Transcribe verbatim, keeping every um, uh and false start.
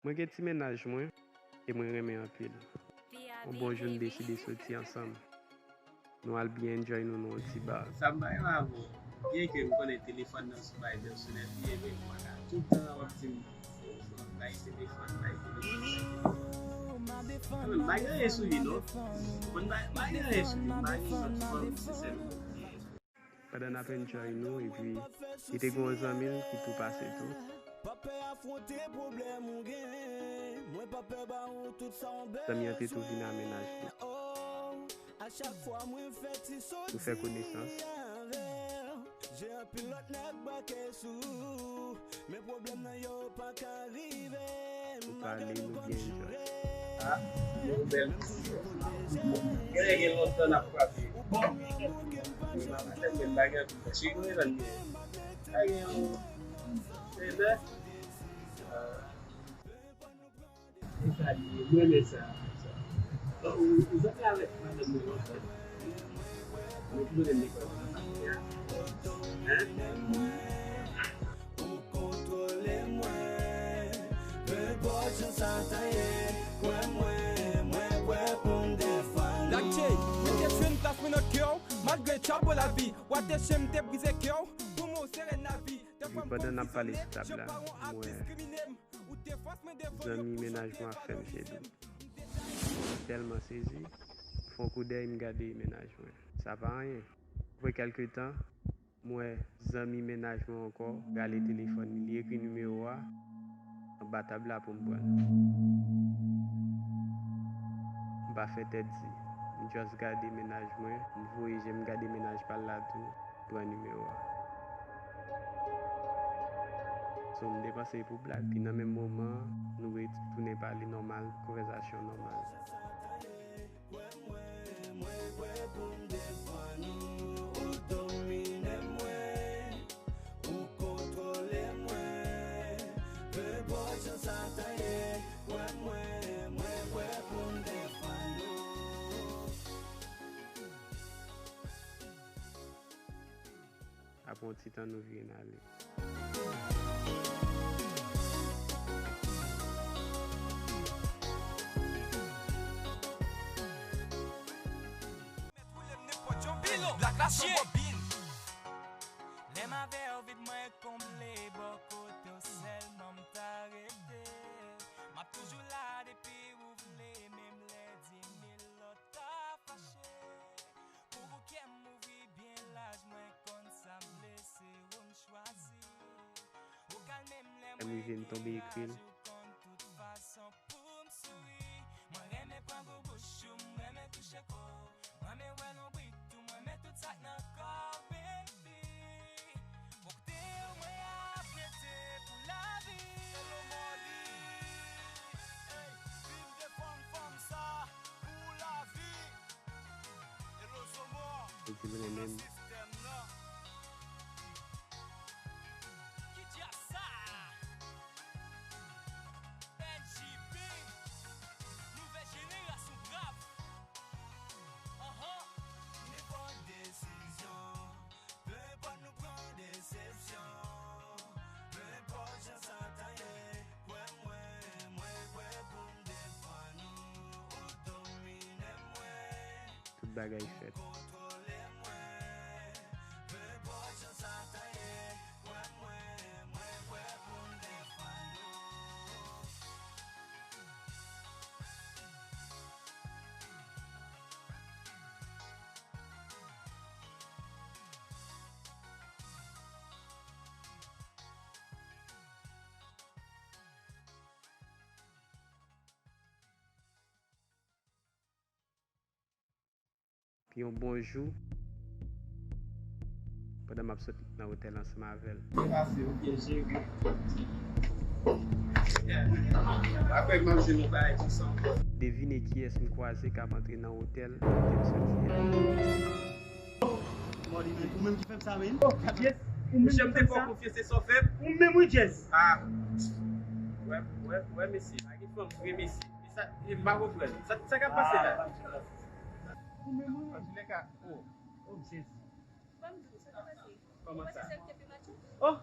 Mwen gen ti mennaj mwen e mwen renmen anpil. Yon bon jou n deside soti ansanm. Nou al byen enjoy nou nan yon ti bar. Sa m pa renmen avè w, byenke m konnen telefòn nan sou bagay pèsonèl li ye, men mwen la, tout tan w ap di m, bay telefòn, bay telefòn, bay telefòn. Mwen pa gen anyen sou li, non. Mwen pa, pa gen anyen sou li, m pa gen yon ti fanm, se sèl mwen. Pandan n ap enjoy nou, epi li te gen yon zanmi l ki tou pase tou. Zanmi an te tou vin a mennaj li. Nou fè konesans. Nou pale, nou byen enjoy. Ah, nou bèl. Genlè gen lontan n ap frape. Bon, m pa tèlman bagay pou fè. Cheri, mwen tann gen. Sa gen yon. Se lè. Ah. E sa li ye, mwen renmen sa. Ou, ou, ou soti avèk madanm mwen lontan. Mwen tou renmen lekòl sa, sa fè a. Hein? Ou kontwole mwen, nenpòt jan sa ta ye, kwè mwen, mwen prè pou m defann ou. Black J, mwen te jwenn plas mwen nan kè w, malgre tchabo lavi, w a te chen m te brize kè w, pou mwen w se rèn lavi. Epi pandan n ap pale sou tab la, m wè zanmi mennaj mwen ap fè m je dou. Mwen tèlman sezi, m fè yon koudèy, m gade mennaj mwen. Sa pa anyen. Apre kèlke tan, m wè zanmi mennaj mwen ankò rale telefòn li, li ekri nimewo a anba tab la pou m pran l. M pa fè tèt di. M just gade mennaj mwen, m voye je m gade mennaj pa l la tou. Pran nimewo a. So, m te panse pou blag. Epi nan menm moman an, nou retounen pale nòmal, konvèsasyon nòmal. Apre yon ti tan, nou vire n ale. Lè m avè w, vid mwen konble, bò kote w sèlman m ta rete. M ap toujou la depi ou vle, menm lè di mil lòt ta fache. Pou bouke m ouvri byen laj, mwen konn sa m vle, se ou m chwazi. Ou kalme m lè m rive, m tonbe ekri l. Ou konn tout fason pou m souri. Mwen renmen pran gou bouch ou, m renmen touche kò w. Mwen renmen wè lonbrit ou, mwen renmen tout sa k nan kò w, baby. Bò kote w mwen ap rete pou lavi. Hello, Molly. Ey, vin defann fanm sa pou lavi. Hello, Zomo. Ou di m renmen m. Ki djab sa? N J P, nouvèl jenerasyon brav. Anhan. Nenpòt desizyon, nenpòt nou pran desepsyon, nenpòt jan sa ta ye, kwè mwen, mwen prè pou m defann ou, ou domine mwen. Tout bagay fèt. Yon bon jou, pandan m ap sot nan otèl ansanm avè l. Byen pase, ou byen jere. Apre, m ap jwenn yon bagay ki san kò. Devine kiyès m kwaze k ap antre nan otèl kote m soti a. Ou menm ki fè m sa, men. Yes. Monchè, m te fè w konfyans, se sa w fè m? Ou menm, wi, Jess. Ah. Wè, wè, wè, mesye. Pa gen fanm vre, mesye. Sa, e m pa konprann. Sa, sa k ap pase la? Antouleka, oh. Oh, m sezi. Kòman sa? Oh,